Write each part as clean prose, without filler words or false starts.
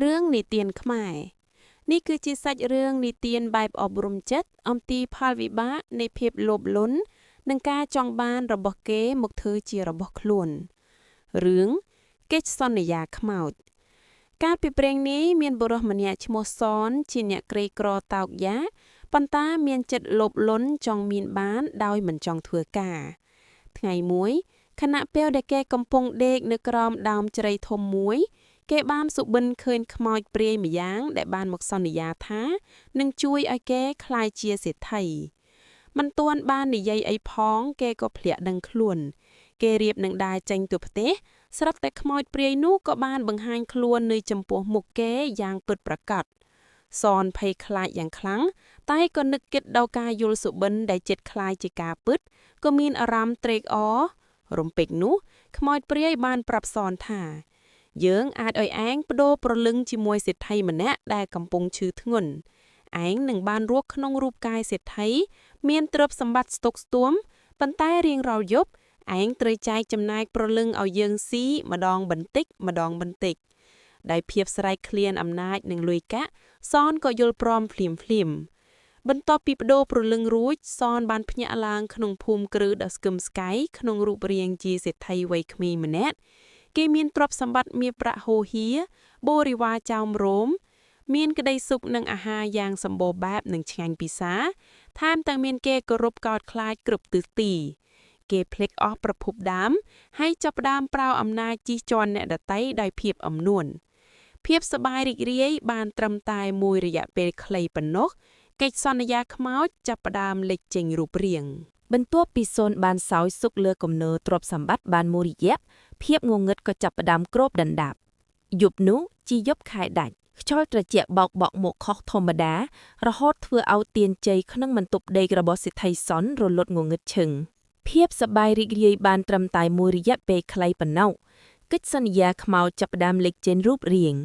រឿងនិទានខ្មែរនេះគឺជាសាច់រឿងនិទានបែបអប់រំចិត្តអំពីផលវិបាកនៃភាពលោភលន់និងការចង់បានរបស់គេមកធ្វើជារបស់ខ្លួនរឿងកិច្ចសន្យាខ្មោចកាលពីព្រេងនាយមានបុរសម្នាក់ឈ្មោះសនជាអ្នកក្រីក្រតោកយ៉ាកប៉ុន្តែមានចិត្តលោភលន់ចង់មានបានដោយមិនចង់ធ្វើការថ្ងៃមួយខណៈពេលដែលគេកំពុងដេកនៅក្រោមដើមជ្រៃធំមួយគេបានសុបិនឃើញខ្មោចព្រាយម្យ៉ាងដែលបានមកសន្យាថានឹងជួយឲ្យគេក្លាយជាសេដ្ឋីមិនទាន់បាននិយាយអីផងគេក៏ភ្លាក់ដឹងខ្លួនគេរៀបនឹងដើរចេញទៅផ្ទះស្រាប់តែខ្មោចព្រាយនោះក៏បានបង្ហាញខ្លួននៅចំពោះមុខគេយ៉ាងពិតប្រាកដសនភ័យខ្លាចយ៉ាងខ្លាំងតែក៏នឹកគិតដល់ការយល់សុបិនដែលចិត្តក្លាយជាការពិតក៏មានអារម្មណ៍ត្រេកអររំពេចនោះខ្មោចព្រាយបានប្រាប់សនថាយើងអាចឲ្យឯងប្ដូរព្រលឹងជាមួយសេដ្ឋីម្នាក់ដែលកំពុងឈឺធ្ងន់ឯងនឹងបានរស់ក្នុងរូបកាយសេដ្ឋីមានទ្រព្យសម្បត្តិស្តុកស្ទួមប៉ុន្តែរៀងរាល់យប់ឯងត្រូវចែកចំណែកព្រលឹងឲ្យយើងស៊ីម្ដងបន្តិចម្ដងបន្តិចដោយភាពស្រែកឃ្លានអំណាចនិងលុយកាក់សនក៏យល់ព្រមភ្លាមភ្លាមបន្ទាប់ពីប្ដូរព្រលឹងរួចសនបានភ្ញាក់ឡើងក្នុងភូមិគ្រឹះដ៏ស្គមស្កៃក្នុងរូបរាងជាសេដ្ឋីវ័យក្មេងម្នាក់គេមានទ្រព្យសម្បត្តិមាសប្រាក់ហូរហៀបរិវារចោមរោមមានក្តីសុខនិងអាហារយ៉ាងសម្បូរបែបនិងឆ្ងាញ់ពិសាថែមទាំងមានគេគោរពកោតខ្លាចគ្រប់ទិសទីគេភ្លេចអស់ប្រភពដើមហើយចាប់ផ្ដើមប្រើអំណាចជិះជាន់អ្នកដទៃដោយភាពអំនួនភាពសប្បាយរីករាយបានត្រឹមតែមួយរយៈពេលខ្លីប៉ុណ្ណោះកិច្ចសន្យាខ្មោចចាប់ផ្ដើមលេចចេញរូបរាង បន្ទាប់ពីសូនបានសោយសុខលើគំនរទ្រព្យសម្បត្តិបានមួយរយៈភាពងងឹតក៏ចាប់ផ្ដើមគ្របដណ្ដប់យប់នោះជាយប់ខែដាច់ខ្យល់ត្រជាក់បោកបក់មកខុសធម្មតារហូតធ្វើឲ្យទៀនជ័យក្នុងបន្ទប់ដេករបស់សេដ្ឋីសុនរលត់ងងឹតឈឹងភាពសប្បាយរីករាយបានត្រឹមតែមួយរយៈពេលខ្លីប៉ុណ្ណោះកិច្ចសន្យាខ្មោចចាប់ផ្ដើមលេចចេញរូបរាង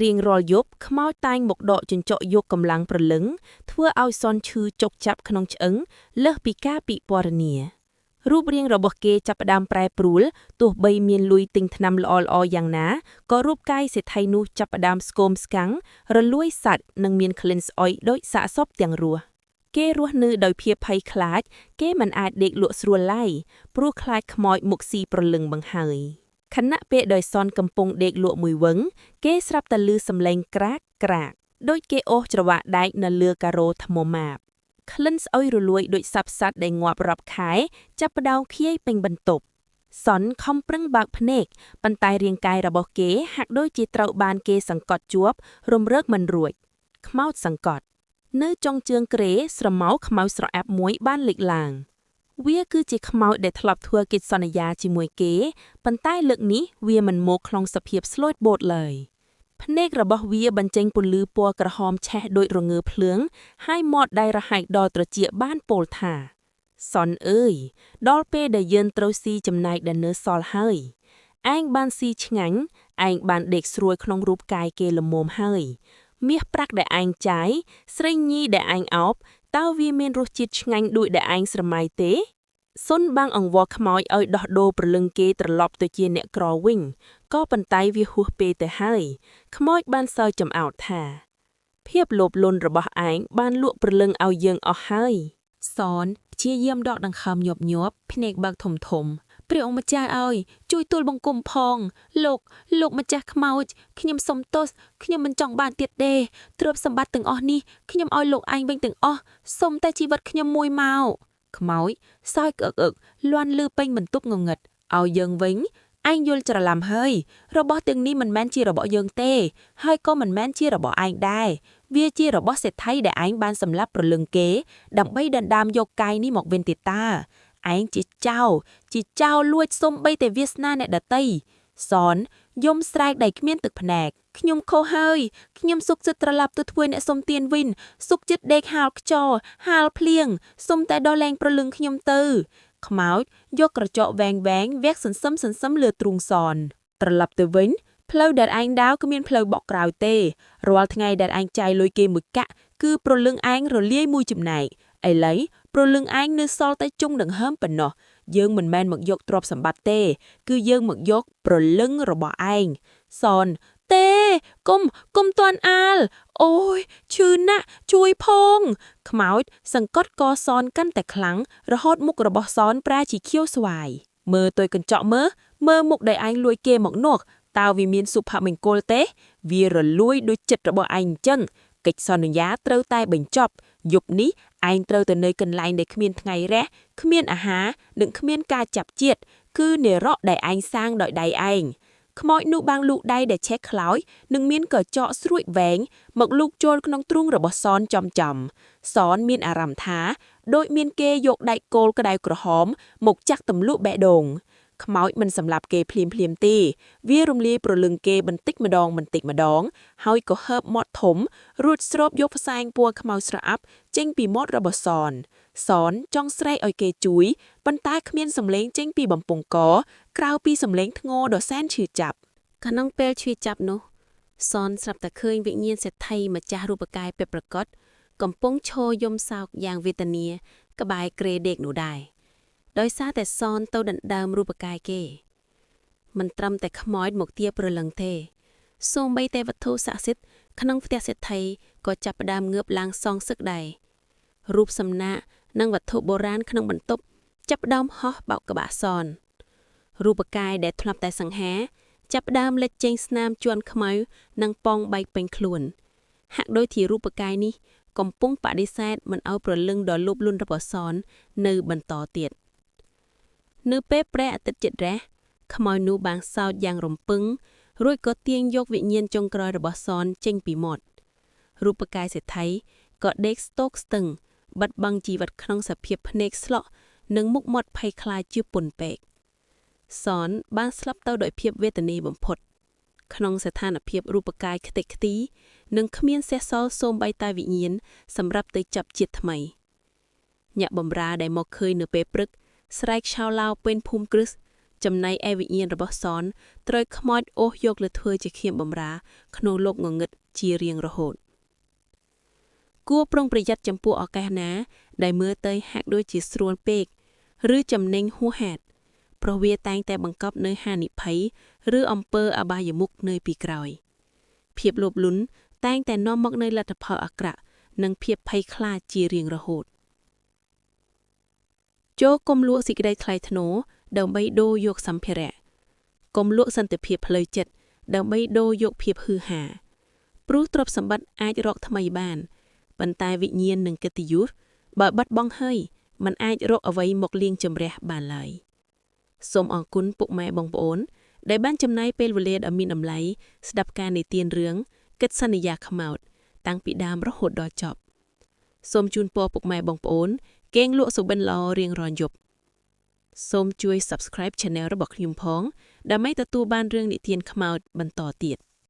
រៀងរាល់យប់ខ្មោចតែងមកដកជញ្ចក់យកកម្លាំងព្រលឹងធ្វើឲ្យសុនឈឺចុកចាប់ក្នុងឆ្អឹងលើសពីការពិពណ៌នារូបរាងរបស់គេចាប់ផ្ដើមប្រែប្រួលទោះបីមានលុយទិញថ្នាំល្អៗយ៉ាងណាក៏រូបកាយសេដ្ឋីនោះចាប់ផ្ដើមស្គមស្កាំងរលួយសាច់និងមានក្លិនស្អុយដូចសាកសពទាំងរស់គេរស់នៅដោយភាពភ័យខ្លាចគេមិនអាចដេកលក់ស្រួលឡើយព្រោះខ្លាចខ្មោចមកស៊ីព្រលឹងបង្ហើយខណៈពេលដោយសនកំពុងដេកលក់មួយវឹងគេស្រាប់តែឮសំឡេងក្រាកក្រាកដូចគេអូសច្រវាក់ដែកនៅលើការ៉ូថ្មម៉ាបក្លិនស្អុយរលួយដូចសត្វសត្វដែលងាប់រាប់ខែចាប់ផ្ដើមខៀយពេញបន្ទប់សនខំប្រឹងបើកភ្នែកប៉ុន្តែរាងកាយរបស់គេហាក់ដូចជាត្រូវបានគេសង្កត់ជាប់រំរើកមិនរួចខ្មោចសង្កត់នៅចុងជើងគ្រែស្រមោលខ្មៅស្រអាប់មួយបានលេចឡើងវាគឺជាខ្មោចដែលធ្លាប់ធ្វើកិច្ចសន្យាជាមួយគេប៉ុន្តែលើកនេះវាមិនមកក្នុងសភាពស្លូតបូតឡើយភ្នែករបស់វាបញ្ចេញពន្លឺពណ៌ក្រហមឆេះដូចរងើភ្លើងហើយមាត់ដែលរហែកដល់ត្រចៀកបានពោលថាសុនអើយដល់ពេលដែលយើងត្រូវស៊ីចំណែកដែលនៅសល់ហើយឯងបានស៊ីឆ្ងាញ់ឯងបានដេកស្រួយក្នុងរូបកាយគេល្មមហើយមាសប្រាក់ដែលឯងចាយស្រីញីដែលឯងអោបតើវាមានរសជាតិឆ្ងាញ់ដូចដែលឯងស្រមៃទេសុនបាំងអង្វរខ្មោចឲ្យដោះដូរព្រលឹងគេត្រឡប់ទៅជាអ្នកក្រវិញក៏ប៉ុន្តែវាហួសពេលទៅហើយខ្មោចបានសើចចំអោតថាភាពលោភលន់របស់ឯងបានលក់ព្រលឹងឲ្យយើងអស់ហើយ សនព្យាយាមដកដង្ហើមញាប់ញាប់ភ្នែកបើកធំធំព្រះអង្គម្ចាស់ឲ្យជួយទូលបង្គំផងលោកលោកម្ចាស់ខ្មោចខ្ញុំសុំទោសខ្ញុំមិនចង់បានទៀតទេទ្រព្យសម្បត្តិទាំងអស់នេះខ្ញុំឲ្យលោកឯងវិញទាំងអស់សុំតែជីវិតខ្ញុំមួយមកខ្មោចសើចក្អឹកអឹកលាន់លឺពេញបន្ទប់ងងឹតឲ្យយើងវិញឯងយល់ច្រឡំហើយរបស់ទាំងនេះមិនមែនជារបស់យើងទេហើយក៏មិនមែនជារបស់ឯងដែរវាជារបស់សេដ្ឋីដែលឯងបានសម្លាប់ព្រលឹងគេដើម្បីដណ្ដើមយកកាយនេះមកវិញទេតាឯងជាចៅជាចៅលួចសុំបីតែវាសនាអ្នកដតីសនយំស្រែកដែលគ្មានទឹកភ្នែកខ្ញុំខុសហើយខ្ញុំសុខចិត្តត្រឡប់ទៅធ្វើអ្នកសុំទានវិញសុខចិត្តដេកហាលខ្យល់ហាលភ្លៀងសុំតែដោះលែងព្រលឹងខ្ញុំទៅខ្មោចយកក្រចកវែងវែងវះសន្សឹមសន្សឹមលើទ្រូងសនត្រឡប់ទៅវិញផ្លូវដែលឯងដើរគ្មានផ្លូវបកក្រោយទេរាល់ថ្ងៃដែលឯងចាយលុយគេមួយកាក់គឺព្រលឹងឯងរលាយមួយចំណែកឥឡូវព្រលឹងឯងនៅសល់តែជុងដង្ហើមប៉ុណ្ណោះយើងមិនមែនមកយកទ្រព្យសម្បត្តិទេគឺយើងមកយកព្រលឹងរបស់ឯងសន ទេគុំគុំតាន់អាល អូយឈឺណាស់ជួយផង ខ្មោចសង្កត់កសនកាន់តែខ្លាំងរហូតមុខរបស់សនប្រែជាខៀវស្វាយមើលទុយកញ្ចក់មើលមើលមុខដែលឯងលួចគេមកនោះតើវាមានសុភមង្គលទេ វារលួយដូចចិត្តរបស់ឯងអញ្ចឹងកិច្ចសន្យាត្រូវតែបញ្ចប់យប់នេះឯងត្រូវទៅនៅកន្លែងដែលគ្មានថ្ងៃរះគ្មានអាហារនិងគ្មានការចាប់ជាតិគឺនិរកដែលឯងសាងដោយដៃឯងខ្មោចនោះបានលូកដៃដែលឆេះខ្លោចនិងមានកញ្ចក់ស្រួចវែងមកលូកចូលក្នុងទ្រូងរបស់សនចំចំសនមានអារម្មណ៍ថាដូចមានគេយកដែកគោលក្តៅក្រហមមកចាក់ទម្លុះបេះដូងខ្មោចមិនសម្លាប់គេភ្លាមភ្លាមទេវារំលាយប្រលឹងគេបន្តិចម្ដងបន្តិចម្ដងហើយក៏ហើបមាត់ធំរួចស្រូបយកផ្សែងពណ៌ខ្មៅស្រអាប់ចេញពីមាត់របស់សនសនចង់ស្រែកឲ្យគេជួយប៉ុន្តែគ្មានសំឡេងចេញពីបំពង់កក្រៅពីសំឡេងធ្ងរដ៏សែនឈឺចាប់ ក្នុងពេលឈឺចាប់នោះសនស្រាប់តែឃើញវិញ្ញាណសេដ្ឋីម្ចាស់រូបកាយពិតប្រាកដកំពុងឈរយំសោកយ៉ាងវេទនាក្បែរគ្រែដេកនោះដែរដោយសារតែសនទៅដណ្ដើមរូបកាយគេមិនត្រឹមតែខ្មោចមកទាព្រលឹងទេសូម្បីតែវត្ថុស័ក្តិសិទ្ធិក្នុងផ្ទះសេដ្ឋីក៏ចាប់ផ្ដើមងើបឡើងសងសឹកដែររូបសំណាកនិងវត្ថុបុរាណក្នុងបន្ទប់ចាប់ផ្ដើមហោះបោកក្បាលសនរូបកាយដែលធ្លាប់តែសង្ហាចាប់ផ្ដើមលេចចេញស្នាមជាន់ខ្មៅនិងប៉ោងបែកពេញខ្លួនហាក់ដូចជារូបកាយនេះកំពុងបដិសេធមិនឲ្យព្រលឹងដ៏លោភលន់របស់សននៅបន្តទៀតនៅពេលព្រះអាទិត្យជិតរះខ្មោចនោះបានសោចយ៉ាងរំពឹងរួចក៏ទាញយកវិញ្ញាណចុងក្រោយរបស់សនចេញពីមាត់រូបកាយសេដ្ឋីក៏ដេកស្ទោកស្ទឹងបាត់បង់ជីវិតក្នុងសភាពភ្នែកស្លក់និងមុខមាត់ភ័យខ្លាចជាពន់ពេកសនបានស្លាប់ទៅដោយភាពវេទនាបំផុតក្នុងស្ថានភាពរូបកាយខ្ទេចខ្ទីនិងគ្មានសេះសល់សូម្បីតែវិញ្ញាណសម្រាប់ទៅចាប់ជាតិថ្មីអ្នកបម្រើដែលមកឃើញនៅពេលព្រឹកស្រែកឆោឡោពេញភូមិគ្រឹះចំណែកឯវិញ្ញាណរបស់សនត្រូវខ្មោចអូសយកលើធ្វើជាខៀមបំរើក្នុងលោកងងឹតជារៀងរហូតគួរប្រុងប្រយ័ត្នចំពោះឱកាសណាដែលមើលទៅហាក់ដូចជាស្រួលពេកឬចំណេញហួសហេតុព្រោះវាតែងតែបង្កប់នូវហានិភ័យឬអំពើអបាយមុខនៅពីក្រោយភាពលោភលន់តែងតែនាំមកនូវលទ្ធផលអាក្រក់និងភាពភ័យខ្លាចជារៀងរហូតចូលកុំលក់សេចក្តីថ្លៃថ្នូរដើម្បីដូរយកសម្ភារៈកុំលក់សន្តិភាពផ្លូវចិត្តដើម្បីដូរយកភាពហ៊ឺហាព្រោះទ្រព្យសម្បត្តិអាចរកថ្មីបានប៉ុន្តែវិញ្ញាណនិងកិត្តិយសបើបាត់បង់ហើយมันអាចរកអ្វីមកលាងជម្រះបានឡើយសូមអរគុណពុកម៉ែបងប្អូនដែលបានចំណាយពេលវេលាដ៏មានតម្លៃស្ដាប់ការនិទានរឿងកិច្ចសន្យាខ្មោចតាំងពីដើមរហូតដល់ចប់សូមជូនពរពុកម៉ែបងប្អូនគេងលក់សុបិនល្អរៀងរាល់យប់សូមជួយ Subscribe Channel របស់ខ្ញុំផងដើម្បីទទួលបានរឿងនិទានខ្មោចបន្តទៀត